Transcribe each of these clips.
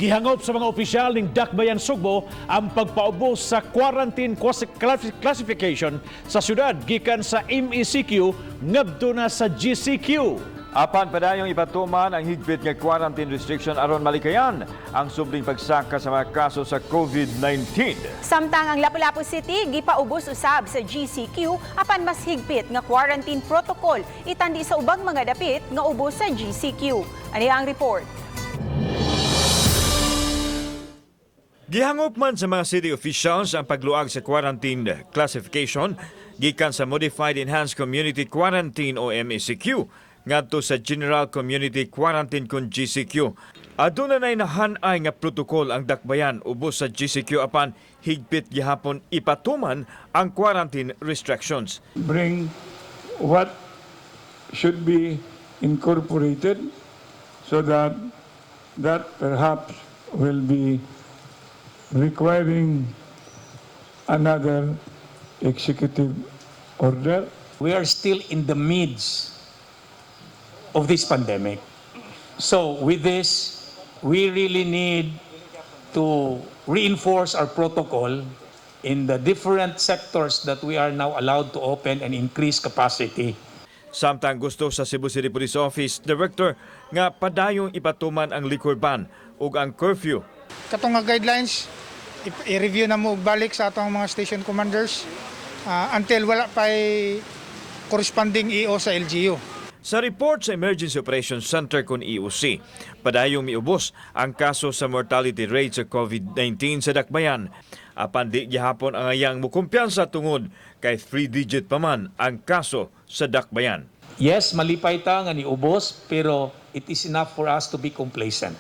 Gihangop sa mga opisyal ning Dakbayan Sugbo ang pagpaubos sa quarantine classification sa syudad gikan sa MECQ ngadto na sa GCQ. Apan padayong ipatuman ang higpit nga quarantine restriction aron malikayan ang subling pagsaka sa mga kaso sa COVID-19. Samtang ang Lapu-Lapu City gipaubos usab sa GCQ apan mas higpit nga quarantine protocol itandi sa ubang mga dapit nga ubos sa GCQ. Ani ang report. Gihangop man sa mga city officials ang pagluag sa quarantine classification gikan sa Modified Enhanced Community Quarantine o MECQ ngadto sa General Community Quarantine kon GCQ. Aduna nay nahan-ay nga protocol ang dakbayan ubos sa GCQ apan higpit gihapon ipatuman ang quarantine restrictions. Bring what should be incorporated so that that perhaps will be requiring another executive order. We are still in the midst of this pandemic. So with this, we really need to reinforce our protocol in the different sectors that we are now allowed to open and increase capacity. Samtang gusto sa Cebu City Police Office Director nga padayong ipatuman ang liquor ban ug ang curfew. Katong nga guidelines i-review na mo og balik sa atong mga station commanders until wala pa'y corresponding EO sa LGU. Sa report sa Emergency Operations Center kon EOC, padayong miubos ang kaso sa mortality rate sa COVID-19 sa dakbayan. Apan di gihapon ang ayang mukumpiyansa tungod kay 3-digit pa man ang kaso sa dakbayan. Yes, malipay ta nga niubos, pero it is enough for us to be complacent.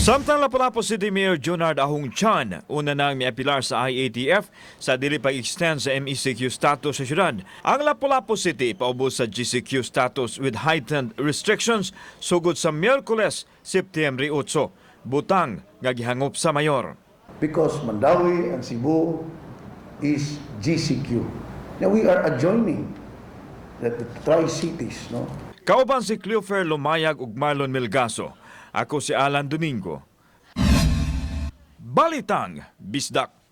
Samtang Lapu-Lapu City Mayor Junard Ahong Chan, una nang miapilar sa IATF sa dili pag-extend sa MECQ status sa syudad. Ang Lapu-Lapu City paubos sa GCQ status with heightened restrictions sugod sa Miyerkules, Setyembre 8. Butang nga gihangop sa mayor. Because Mandaue and Cebu is GCQ. Now we are adjoining the Tri-Cities, no? Kauban si Cleofer Lumayag ug Marlon Melgaso. Ako si Alan Domingo. Balitang Bisdak.